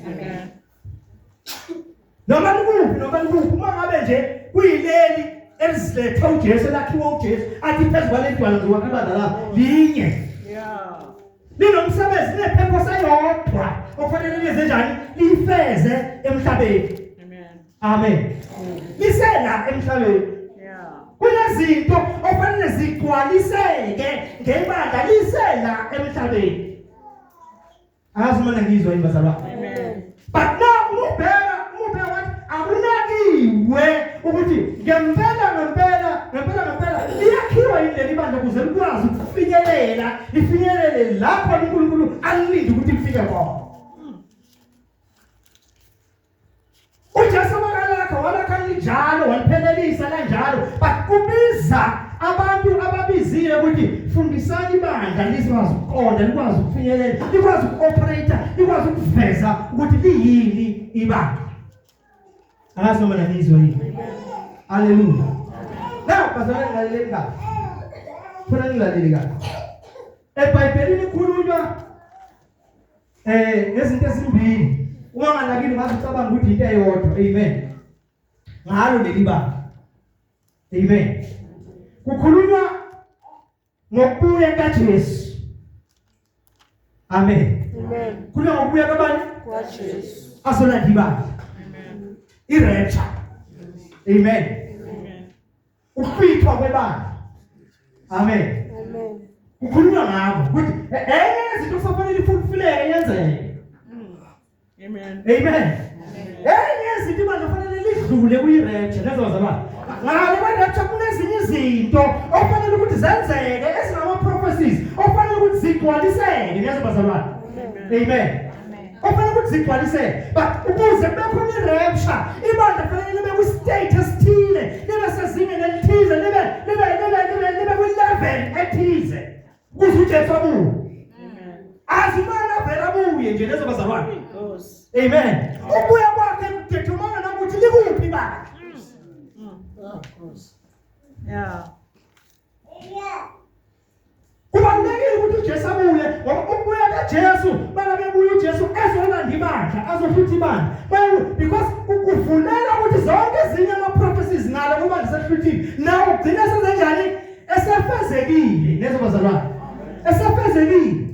Amen. Noma likuphi noma likuphi uma ngabe nje kuyileli elizilethe uJesu elakhiwa uJesu athi phezu kwalendwala ngizokwakha ibandla lami linye. Yeah. Linomsebenzi nephepho sayodwa okufanele liyenze njani liyifeze emhlabeni. Amen. Amen. Lisela emhlabeni. Yeah. Kunezinto okufanele zigcwaliseke ngebandla lisela emhlabeni. Angazi uma nangizwa yini bazalwane. Amen. But now umubheka wathi akunakiwe ukuthi ngempela ngempela ngempela ngempela liyakhiwa yini leli bandla ukuze likwazi ukufinyelela lifinyelele lapho uNkulunkulu alilinde ukuthi lifike khona. uJesu makalakha walakha linjalo waliphelelisa kanjalo but kubiza abantu ababizile ukuthi fundisani ibandla lizokwazi ukuqonda likwazi ukufinyelela likwazi ukuoperate likwazi ukuveza ukuthi liyini ibandla angazi noma nanizwa yini haleluya now bazalwane ngilaleleni kahle funa ngilalele kahle ebhayibhelini kukhulunywa Eh ngezinto ezimbili uma nganakile ngaze ucabanga ukuthi into eyodwa. Amen. Ngalo leli banga. Amen. Kukhulunywa ngokubuya kaJesu. Amen. Amen. Kukhulunywa ngokubuya kabani? KwaJesu. Azolanda ibandla. Amen. I-rapture. Amen. Amen. Ukuhlwithwa kwebandla. Amen. Amen. Kukhulunywa ngakho ukuthi enye yezinto kusafanele ifulfileke yenzeke. Amen. Amen. Enye yezinto ibandla kufanele lidlule kuyi-rapture lezo bazalwane. Ngale kwe-rapture kunezinye izinto okufanele ukuthi zenzeke ezingama-prophecies okufanele ukuthi zigcwaliseke lezo bazalwane. Amen. Okufanele ukuthi zigcwaliseke. But ukuze kube khona i-rapture, ibandla kufanele libe kwi-state esithile, libe sezingeni elithize, libe libe libe libe libe kwi-level ethize. Ukuze uJesu abuye. Amen. Azimane avele abuye nje lezo bazalwane. Nkosi. Amen. Ukubuya kwakhe kudedumana nokuthi likuphi ibandla. Nkosi. Yeah. Kubalulekile ukuthi uJesu abuye ngoba ukubuya kaJesu bangabe buya uJesu ezolanda ibandla azohlutha ibandla baye because kuvulela ukuthi zonke ezinye ama prophecies ngalo kuba lisehluthiwe nawo ugcina senzenjani esefezekile nezo bazalwane esefezekile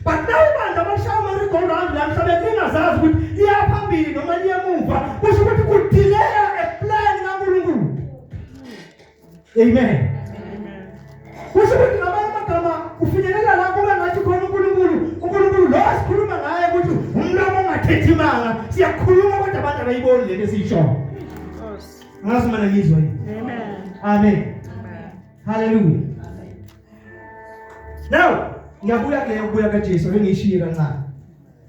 but now ibandla bashaya ama go round la mhlabeni lingazazi ukuthi liya phambili noma liya emuva kusho ukuthi kudelaya a plan kaNkulunkulu. Amen. Kusho ukuthi ngamanye amagama kufinyelela la kube ngathi khona uNkulunkulu, uNkulunkulu lo esikhuluma ngaye ukuthi umlomo ongathethi imanga, siyakhuluma kodwa abantu abayiboni lento esiyishoyo. Angazi uma nangizwa yini. Amen. Amen. Hallelujah. Now, ngiyabuya kuleyo kubuya kaJesu bengiyishiye kancane.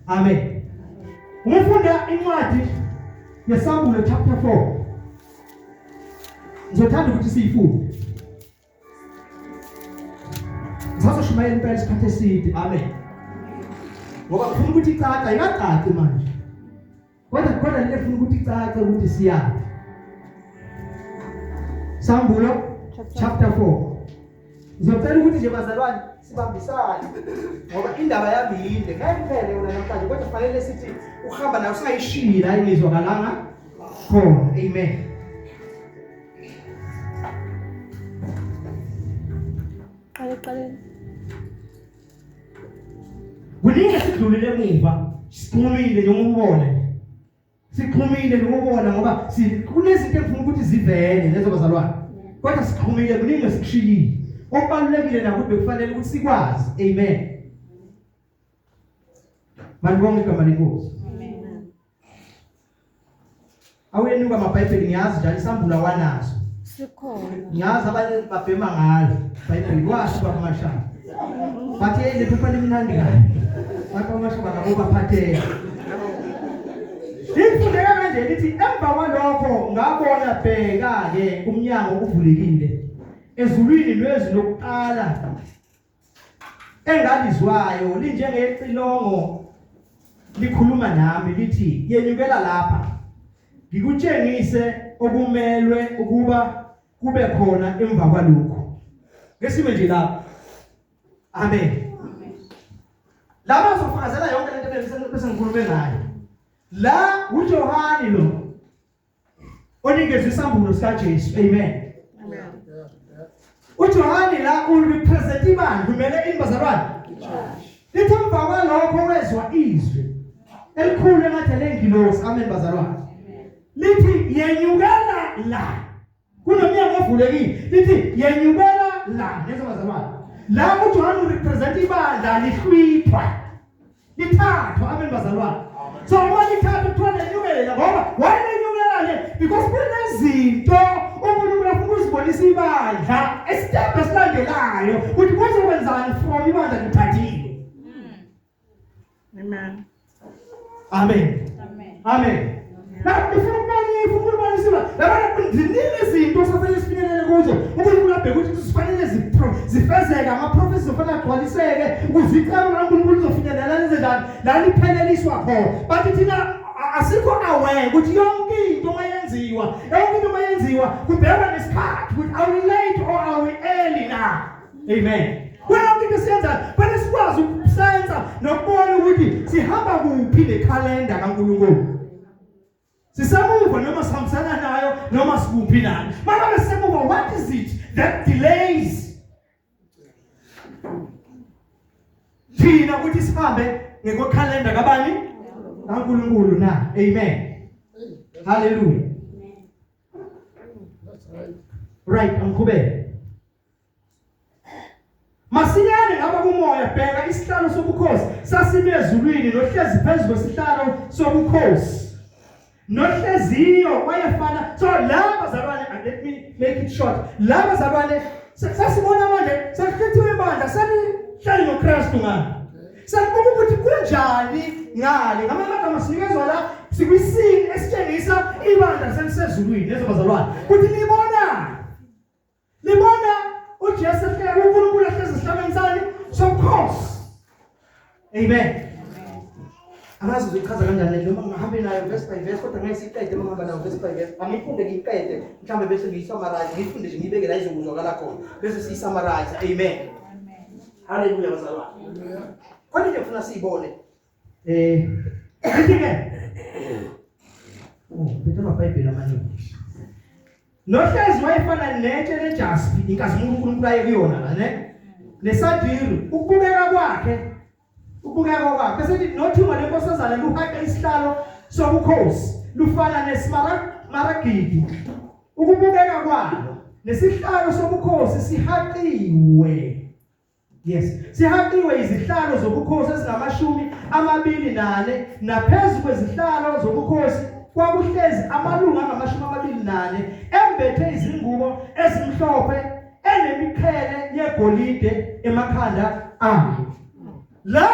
Amen. Uma ufunda incwadi yeSambulo chapter 4 Ngizothanda ukuthi siyifunde. Ngisazoshumayela impela isikhathi eside. Amen. Ngoba ngifuna ukuthi icace, ayikacaci manje. Kodwa khona lento efuna ukuthi icace ukuthi siyaphi. Sambulo chapter 4. Ngizocela ukuthi nje bazalwane sibambisane ngoba indaba yami yinde ngeke iphele yona namhlanje kodwa kufanele sithi uhamba nayo singayishiyi la ingizwakalanga khona. Amen. Qale qale. Kuningi esidlulile emuva siqhumile njengoba ubona nje. Siqhumile nokubona ngoba kunezinto engifuna ukuthi zivele lezo bazalwane. Kodwa siqhumile kuningi esikushiyile. Okubalulekile nakuthi bekufanele ukuthi sikwazi. Amen. Malibonge igama lenkosi. Amen. Awuyenuka amabhayibheli ngiyazi njalo isambula wanazo. Sikhona. Ngiyazi abanye babhema ngalo ibhayibheli washo baba Mashaba. Bathi hey lephepha limnandi kabi. Bathi baba Mashaba ngabo baphathela. Lifundeka kanje lithi emva kwalokho ngabona bheka ke umnyango uvulekile ezulwini lwezwi lokuqala engalizwayo linjengecilongo likhuluma nami lithi yenyukela lapha ngikutshengise okumelwe ukuba kube khona emva kwalokhu ngesime nje lapha amen laba uzofakazela yonke lento bese ngikhulume ngayo. La uJohane lo onikezwe isambulo sikaJesu. Amen. Amen. UJohane la urepresent ibandla, umele ini bazalwane? Lithi emva kwalokho wezwa izwi elikhulu engathi lengilosi. Amen bazalwane. Lithi yenyukela la. Kunomnyango ovulekile. Lithi yenyukela la. Neza bazalwane. La uJohane urepresent ibandla lihlwithwa. Lithathwa. Amen bazalwane. So uma lithathwa kuthiwa lenyukela ngoba why lenyukela le? Because kunezinto uNkulunkulu afuna ukuzibonisa ibandla estep esilandelayo ukuthi kuzokwenzani from ibandla lithathiwe. Amen. Amen. Amen. Amen. Na ufuna ukubonisa ukubonisa labana ziningi izinto osafanele sifinyelele kuzo. uNkulunkulu abheke ukuthi sifanele zifezeke ama-prophecies ofanele agcwaliseke ukuze icebo laNkulunkulu lizofinyelela lenze njani la lipheleliswa khona. But thina asikho aware ukuthi yonke into mayenziwa, yonke into mayenziwa kubhekwa nesikhathi ukuthi are we late or are we early na? Amen. Yonke into esiyenzayo fanele sikwazi ukusensa nokubona ukuthi sihamba kuphi nekhalenda kaNkulunkulu. Sisemuva noma sihambisana nayo noma sikuphi nayo. Mangabe sisemuva, what is it that delays thina ukuthi sihambe ngekwekhalenda kabani? KaNkulunkulu na. Amen. Hallelujah. That's right. Right, angiqhubeke. Masinyane ngaba kumoya bheka isihlalo sobukhosi sasime ezulwini nohlezi phezu kwesihlalo sobukhosi nohleziyo wayefana. So la bazalwane, and let me make it short, la bazalwane sasibona manje sekuhlithiwe ibandla selihleli noKristu ngale, sekubuka ukuthi kunjani ngale. Ngamanye amagama sinikezwa la sikwisini esitshengisa ibandla selisezulwini lezo bazalwane ukuthi nibona Libona uJesu ehleka uNkulunkulu ehlezi esihlalweni sani sobukhosi. Amen. Angazi uzoyichaza kanjani le noma ngihambe nayo verse by verse kodwa ngeke siyiqede uma ngihamba nayo verse by verse. Angiyifunde ngiyiqede mhlawumbe bese ngiyisummarize ngiyifunde nje ngiyibeke la izokuzwakala khona bese siyisummarize. Amen. Hallelujah bazalwane. Khona into engifuna siyibone. Ithi ke oh, phethe amabhayibheli amaningi. Nohlezi wayefana netshe lejaspi, inkazimulo uNkulunkulu aye kuyona la ne. Nesadiru, ukubukeka kwakhe, ukubukeka kwakhe. Bese lithi nothungo lenkosazana luhaqa isihlalo sobukhosi, lufana nesimaragidi. Ukubukeka kwalo nesihlalo sobukhosi sihaqiwe. Yes. Sihaqiwe izihlalo zobukhosi ezingamashumi 24 naphezu kwezihlalo zobukhosi kwakuhlezi amalungu angamashumi 24 embethe izingubo ezimhlophe enemiqhele yegolide emakhanda abo. La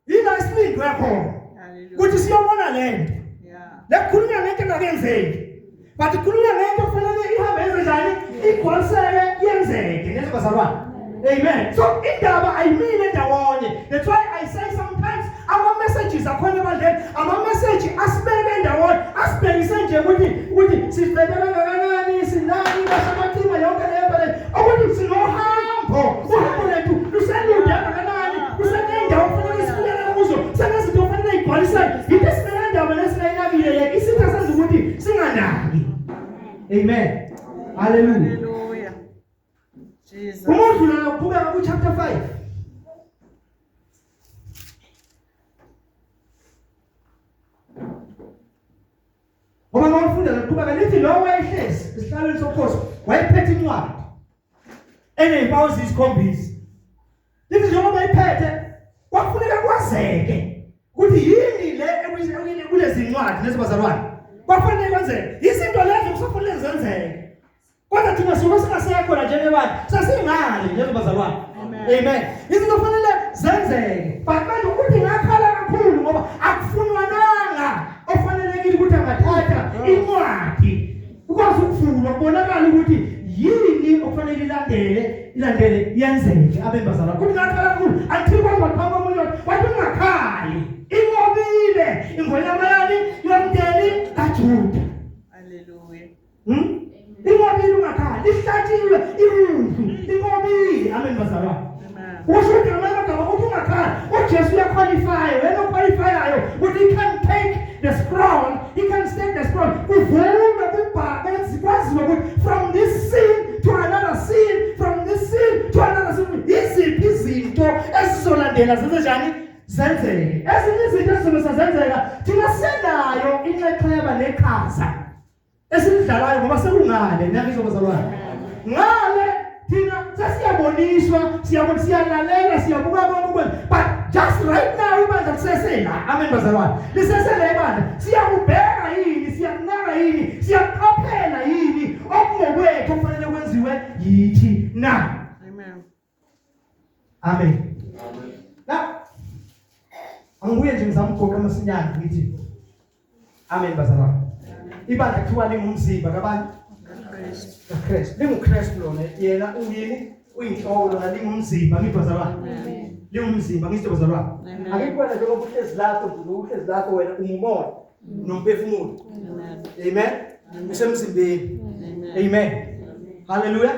yila isilindwe khona Hallelujah. ukuthi siyobona lento. Yeah. Lekukhulunywa ngento engakenzeki. But ikhulunywa ngento kufanele ihambe yenze njani? Igcwaliseke yenzeke neze bazalwane. Amen. So indaba ayimile ndawonye. That's why I say sometimes ama messages akhona ebandleni, ama message asibeke ndawonye, asibhekise nje ukuthi sicebe kangakanani, sinani, basabacima yonke le nto le. Ukuthi sinohambo, uhambo lethu luselude kangakanani, kusenendawo kufanele sifinyelele kuzo, senezinto kufanele igcwaliseke. Into esingenandaba nesingayinakile le isitha senza ukuthi singanaki. Amen. Hallelujah. Hallelujah. Jesus. Uma udlula uqhubeka ku chapter 5. Ngoba uma ufunda laqhubeka lithi lo wayehlezi esihlalweni sobukhosi wayephethe incwadi enezimpawu eziyisikhombisa. Lithi njengoba iphethe kwakufuneka kwazeke ukuthi yini le kulezi ncwadi lezi bazalwane. Kwafanele kwenzeke izinto lezo kusafanele zenzeke. Kodwa thina suke singasekho la njengebandla sasingale lezo bazalwane. Amen. Izinto kufanele zenzeke. But manje ukuthi ngakhala kakhulu ngoba akufunwananga ofanelekile ukuthi angathatha incwadi ukwazi ukuvulwa kubonakala ukuthi yini okufanele ilandele yenzeke abe bazalwane. Kuthi ngakhala kakhulu until kwaze kwaqhamuka omunye wathi ungakhali. Inqobile ingonyama yani yomndeni kaJuda. Hallelujah. Inqobile ungakhali, ihlatshiwe iwundlu, inqobile. Amen bazalwane. Amen. Usho ukuthi ngamanye amagama ukuthi ungakhali, uJesu uyaqualify, wena oqualifyayo ukuthi he can take the scroll, he can take the scroll. Kuvulwe kubhalwe kwaziwe ukuthi from this scene to another scene, from this scene to another scene. Iziphi izinto ezizolandela zenze njani? Zenzeke. Ezinye izinto ezizobe sezenzeka thina senayo inxexheba neqhaza esilidlalayo ngoba sekungale niyangizwa bazalwane. Ngale thina sesiyaboniswa, siyabona, siyalalela, siyabuka konke ukwenza, but just right now ibandla lisesela. Amen bazalwane, lisesela ibandla. Siyakubheka yini? Siyakunaka yini? Siyaqaphela yini okungokwethu okufanele kwenziwe yithi na? Amen. Amen. Na angibuye nje ngizama ukugoqa masinyane ngithi amen bazalwane. Ibandla kuthiwa lingumzimba kabani? KaKristu. KaKristu. LinguKristu lona, yena uyini? Uyinhloko lona lingumzimba, ngithi bazalwane. Lingumzimba, ngithi bazalwane. Amen. Ake kuwena njengoba uhlezi lapho nje, uhlezi lapho wena ungumoya nomphefumulo. Amen. Amen. Usemzimbeni. Amen. Amen. Hallelujah.